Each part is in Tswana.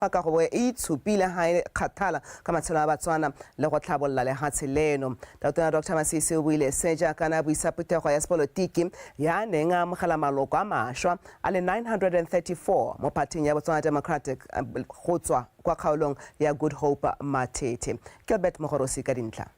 Ka go bo e itshupile ga e kgathala ka matshelo a Batswana le go tlhabolola lehatshe leno. Tautona Dr Masisi o buile se jaaka a ne a buisa phuthego ya sepolotiki ya neng a amogela maloko a mašwa a le 934 mo phathing ya Botswana Democratic go tswa kwa kgaolong ya Good Hope Mathethe. Gilbert Mogorosi ka dintlha.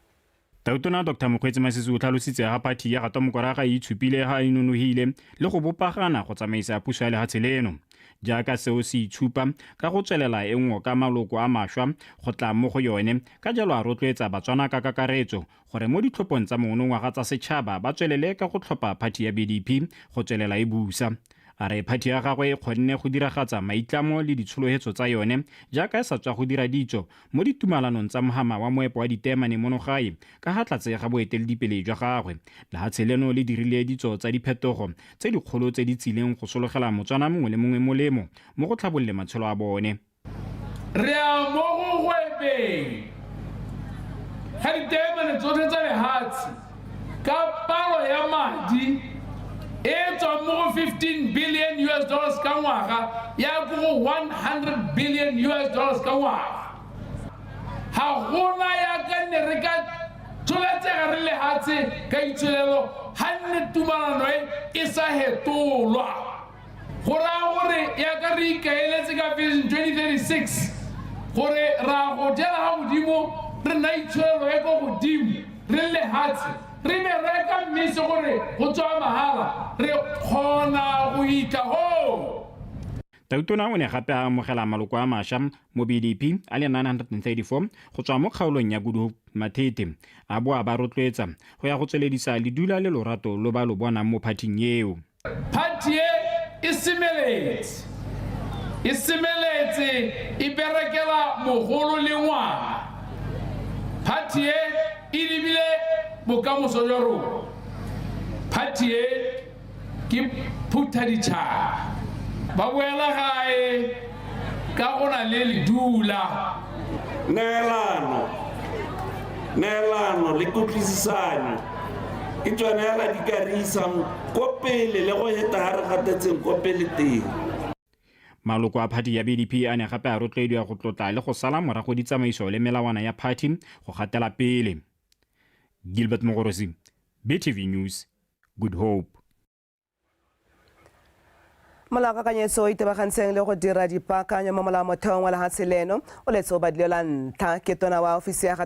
Tautona Dr Mokgweetsi Masisi o tlhalositse ga phathi ya ga Tomokoraga e itshupile ga e nonogile le go bopagana go tsamaisa puso ya lehatshe leno. Jaaka seo se itshupa ka go tswelela e ngoka maloko a mašwa go tla mo go yone, ka jalo a rotloetsa Batswana ka kakaretso gore mo ditlhophong tsa monongwaga tsa setšhaba ba tswelele ka go tlhopha phathi ya BDP go tswelela e busa. A re phathi ya gagwe e kgonne go diragatsa maitlamo le ditsholohetso tsa yone jaaka e sa tswa go dira ditso mo ditumalanong tsa mohama wa moepo wa diteemane mono gae ka ga tlatse ga boeteledipele jwa gagwe. Lehatshe leno le dirile ditso tsa diphetogo tse dikgolo tse di tsileng go sologela Motswana mongwe le mongwe molemo mo go tlhabolole matshelo a bone. Re ya mo go gwebeng ga diteemane tsotlhe tsa lehatshe ka palo ya madi e e tswang mo go 15 billion US dollars ka ngwaga ya ko go 100 billion US dollars ka ngwaga. Ga gona ya ka nne re ka tsholetsega re lehatshe ka itsholelo ga nne tumalano e e sa hetolwa. Go raya gore yaka re ikaeletse ka Vision 2036 gore ra go jela ga godimo re nna itsholelo e ko godimo re lehatshe re be reka mme se gore go tswa mahala re kgona go itla hoo. Tautona o ne gape a amogela maloko a mašwa mo BDP a le 934 go tswa mo kgaolong ya Good Hope Matete, a bo a ba rotloetsa go ya go tsweledisa ledula le lorato lo ba lo bonang mo phathing eo. Phathi e e semeletse, e semeletse e berekela mogolo le ngwana. Phathi e e lebile bokamoso jwa rona. Phathi e ke phutha ditšhaba. Ba boela gae ka go na le ledula. Neelano, neelano le kutlwisisanyo ke tsone hela di ka re isang ko pele le go heta ha re gatetseng ko pele teng. Maloko a phathi ya BDP a ne gape a rotloediwa go tlotla le go sala morago ditsamaiso le melawana ya phathi go gatela pele. Gilbert Mogorosi, BTV News, Good Hope. Molaokakanyetso o itebagantseng le go dira dipaakanyo mo molaomotheong wa lehatshe leno o letse o badilwe la ntlha ke tona wa ofisi ya ga.